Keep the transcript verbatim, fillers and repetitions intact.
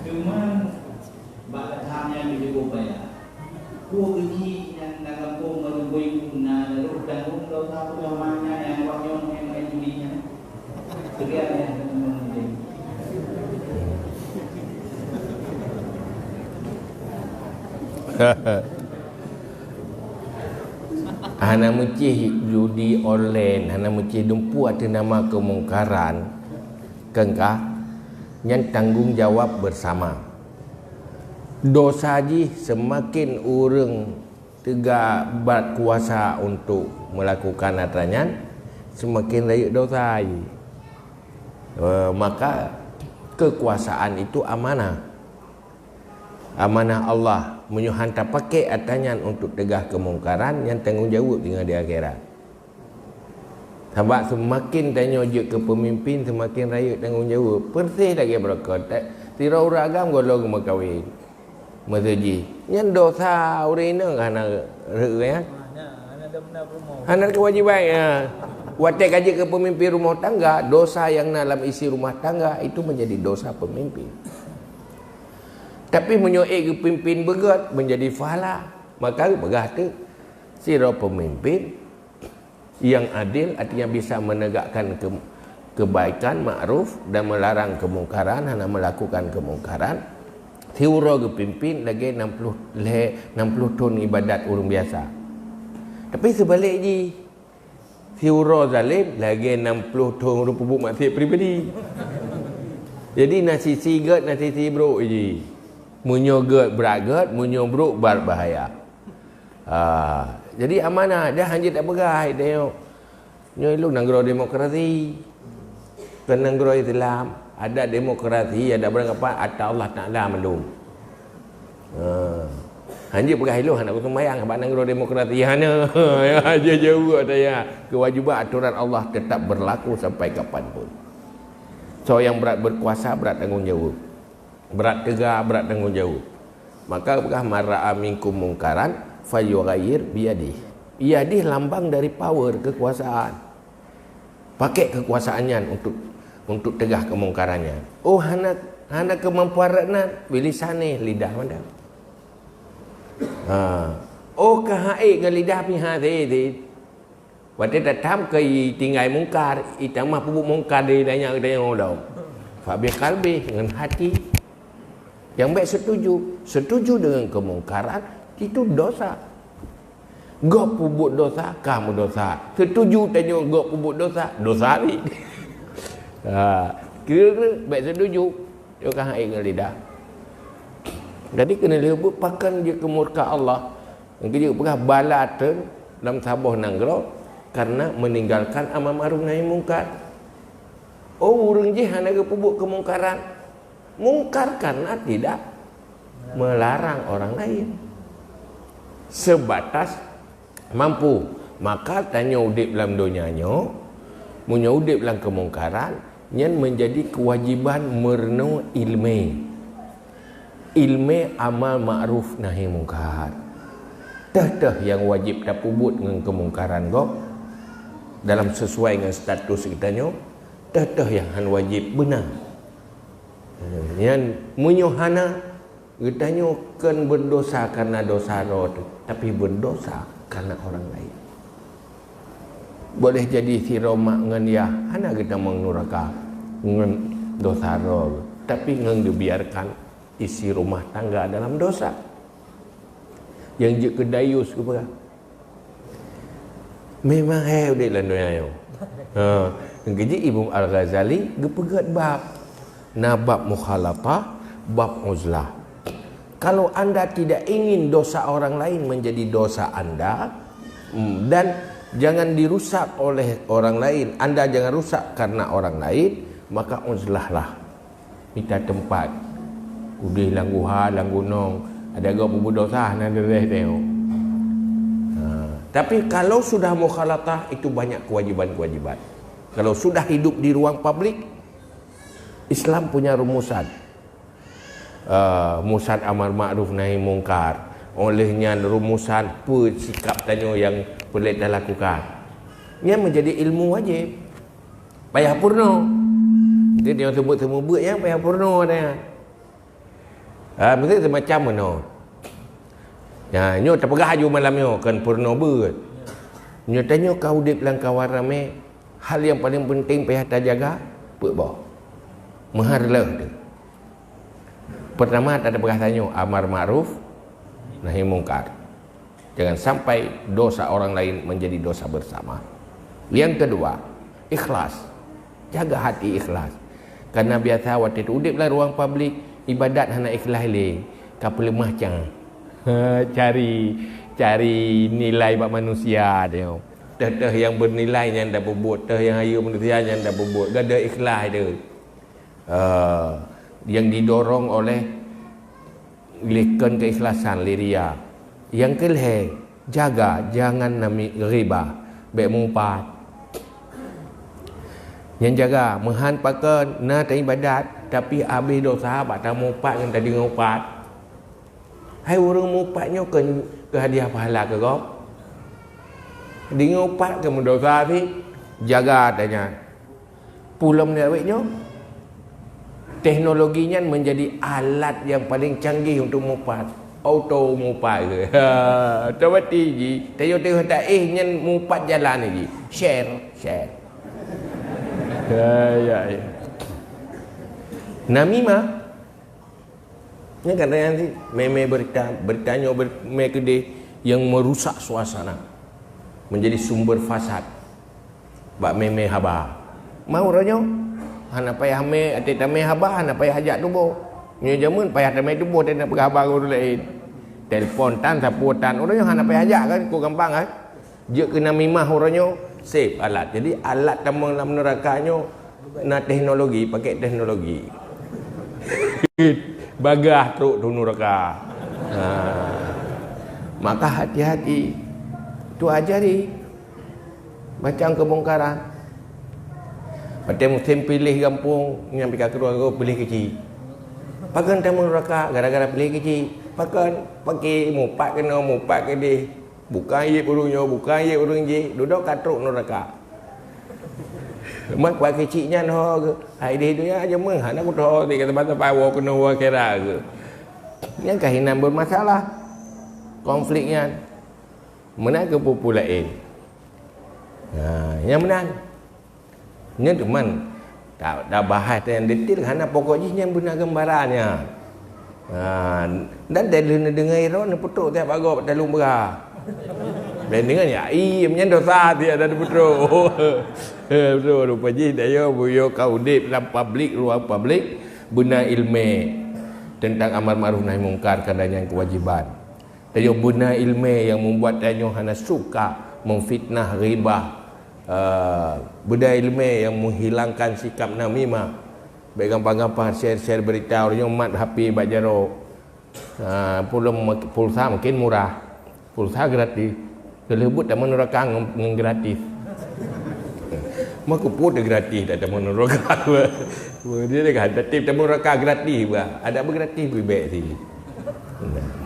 Cuma bak gata nyan jeuet payah. Peue keuji nyang na gampông meureumbui na rôh tanggong dosa peugah makna nyang awak nyoe meu'en judi nyan? Keudian nyang teungoh meudeh. Hana meucih judi online, hana meucih dumpeue ateueh nama keumungkaran, keungkah, nyan tanggong jawab bersama. Dosa jih seumaken ureuëng teuga brat kuasa untuk meulakukan atra nyan, seumaken rayeuk dosa jih. Eh, maka kekuasaan itu amanah. Amanah Allah, meunyoe han tapakék atra nyan untuk teugah keumungkaran, nyan tanggong jaweueb teungoh di akhirat. Sabab seumaken tanyoe jeuet keu peumimpin, seumaken rayeuk tanggong jaweueb. Persis lagée beureukat, sidroe ureuëng agam gohlom geumeukawen. Meuseujih, nyan dosa ureuëng inong hana rheueh nyan. Hana keuwajéban, ya. Watée ka jeuet keu peumimpin rumoh tangga, dosa nyang na lam isi rumoh tangga itu menjadi dosa peumimpin. Tapi meunyoe ék geupimpin beugét, menjadi pahala, maka peugah teuk, sidroe peumimpin nyang adil, artinya bisa menegakkan ke-, kebaikan, makruf, dan melarang kemungkaran, hana melakukan kemungkaran. Siuroe geupimpin lagée enam puluh lhée, enam puluh thon ibadat ureuëng biasa. Tapi seubalek jih, siuroe zalim lagée enam puluh thon ureuëng peubuet maksiat pribadi. Jadi na sisi gét, na sisi brok jih. Meunyoe gét, brat gét, meunyoe brok, brat bahaya. Ah, jadi amanah, dah hanjeuet tapeugah, hai tanyoe. Nyoe lôn nanggroe demokrasi. Kon nanggroe Islam. Ada demokrasi, ada berangkapan, ata Allah Taala mandum. Ha. Hanjeuet peugah ilôn hana kusumbayang bak nanggroe demokrasi hana. Ya, jauh-jauh ata ya. Kewajiban aturan Allah tetap berlaku sampai kapan pun. So, yang berat berkuasa, berat tanggung jawab. Berat teuga, berat tanggung jawab. Maka peugah, "Man ra'a minkum mungkaran falyughayyir biyadih." Yadih lambang dari power, kekuasaan. Pakai kekuasaan nyan untuk, untuk tegah kemungkaran nyan. Oh, hana, hana keumampuan rot nan, bilisanih, lidah mantong. Ha. Oh, ka han ék ngon lidah pih ha, deh, deh. Watée tatam keu itinggai mungkar, itamah peubuet mungkar di dayah geutanyoe lom. Fa bi qalbih, ngon hati. Nyang bék setuju. Setuju deungon keumungkaran, itu dosa. Gob peubuet dosa, ka meudosa. Setuju tanyoe gob peubuet dosa, dosa lé. Ha, kira-kira bék setuju. Nyoe ka han ék ngon lidah. Jadi keuneuk lheueh buet pakon jeuet keu murka Allah. Nyang keujeuet peugah bala treun lam saboh nanggroe karena meninggalkan amar ma'ruf nahi mungkar. Oh, ureuëng jih hana geupeubuet keumungkaran. Mungkar karena tidak melarang orang lain. Sebatas mampu. Maka tanyoe udeb lam donya nyoe, meunyoe udeb lam keumungkaran, nyan menjadi kewajiban meurunoe ileumé. Ileumé amar ma'ruf nahi mungkar. Teuh-teuh nyang wajéb tapeubuet ngon keumungkaran gob dalam sesuai ngon status geutanyoe, teuh-teuh nyang hán wajéb beuna. Nyan meunyoe hana, geutanyoe kon berdosa karena dosa droe teuh, tapi berdosa karena orang lain. Boleh jadi sidroe mak ngon yah hana geutamong nuraka ngon dosa droe, tapi ngon geubiarkan isi rumah tangga dalam dosa. Nyang jeuet keu dayus geupeugah, memang hai udeb lam donya nyoe. Ha, nyang keujeuet Imam Al-Ghazali geupeugét bab, na bab mukhalatah, bab uzlah. Kalau anda tidak ingin dosa orang lain menjadi dosa anda, mm, dan jangan dirusak oleh orang lain, anda jangan rusak karena orang lain, maka uzlahlah. Mita teumpat. Udeh lam guha, lam gunong. Ada gob peubuet dosa, hana leubeh tengok. Ha. Tapi kalau sudah mukhalatah, itu banyak kewajiban-kewajiban. Kalau sudah hidup di ruang publik, Islam punya rumusan. Ah, rumusan amar ma'ruf nahi mungkar. Oleh nyan rumusan peue sikap tanyoe nyang peureulée talakukan. Nyan menjadi ilmu wajéb. Payah peurunoe. Jadi nyang seumeubeuet-seumeubeuet nyan payah peurunoe nyan. Ha, meusti seumacam meunoe. Ya, nyoe tapeugah aju malam nyoe kon peurunoe beuet. Nyoe tanyoe ka udeb lam kawan ramé, hal nyang paleng peunteng payah tajaga, peuet boh. Meuhai reuloh teuh. Peurtama, tapeugah tanyoe amar ma'ruf nahi mungkar. Jangan sampai dosa orang lain menjadi dosa bersama. Yang kedua, ikhlas. Jaga hati ikhlas. Karena biasa watée udeb lam ruang publik, ibadat hana ikhlas lé, ka peuleumah can. Ha, cari, cari nilai bak manusia dia. Teuh-teuh nyang bernilai nyan tapeubuet, teuh nyang hayeue manusia nyan tapeubuet. Gadoh ikhlas tu. Ah, yang didorong oleh lé kon keikhlasan, lé ria. Nyang keulhée, jaga jangan nami ghibah, bék mupat. Nyan jaga, meuhan pakon na taibadat, tapi abéh dosa bak tamupat ngon tadeungoe pat. Hai ureuëng mupat nyoe keu, keu hadiah pahala keu gob. Deungoe pat keu meudosa sih, jaga tanyan. Pulom lé awék nyoe, teknologi nyan menjadi alat yang paling canggih untuk mupat. Auto mupat ke? Ha, otomatik ji. Tayo teuh tak eh nyan mupat jalan ji. Share, share. Ya, ya, ya. Namimah. Nyan kadang-kadang sih, mé-mé berita, berita nyoe ber-, mé keudeh yang merusak suasana. Menjadi sumber fasad. Bak mé-mé haba. Mau uroe nyoe, hana payah mé, até tamé haba, hana payah jak tuboh. Nyoe jameun payah tamé tuboh, dan nak peugah haba ngon ureuëng laén. Telepon tan, sapeue tan. Uroe nyoe hana payah jak kan, keu gampang kan. Jeuet keu namimah uroe nyoe, seb alat. Jadi, alat tamong lam neuraka nyoe na teknologi, pakai teknologi. Bagah trok tu neuraka. Ha. Maka hati-hati. Tu ajari. Macam kebongkaran. Watée musém piléh gampông, nyang pih ka keudroe-droe piléh keuchik. Pakon tamong neuraka gara-gara piléh keuchik? Pakon? Paké mupat keunoe, mupat keudeh. Bukan ié ureuëng nyoe, bukan ié ureuëng jih, dudoe ka trok neuraka. Mat kuat keuchik nyan ho geuh. Hai di dunia aja meuh, hana kutoho di kata basa pawo keunoe wo kira geuh. Nyan ka hinan bermasalah. Konflik nyan. Meunan keu peue-peue laén. Ha, nyan meunan. Nyan teuma ta, tabahas nyang detail hana pokok jih nyan beuna gambaran nyan. Ha, dan dari lheueh neudeungoe droe neupeutrok tiep bagoe bak taleueng beura. Dan deungon ya, ih, nyan dosa tiep dan neupeutrok. Betul, rupa jih dayo buyo ka udeb lam publik, ruang publik, beuna ilmu tentang amar ma'ruf nahi mungkar, karena nyan kewajiban. Tanyoe beuna ileumé nyang membuat tanyoe hana suka memfitnah, ghibah. Ah, beuna ileumé nyang menghilangkan sikap namimah. Bék gampang-gampang share-share berita, ureuëng nyoe mat H P bak jaroe. Ah, pulsa makin murah. Pulsa gratis. Keuleubut tamong neuraka ngon, ngon gratis. Meukeupue gratis dak tamong neuraka. Dia dah kata tip tamong neuraka gratis bah. Ada bergratis beri baik sih. Nah.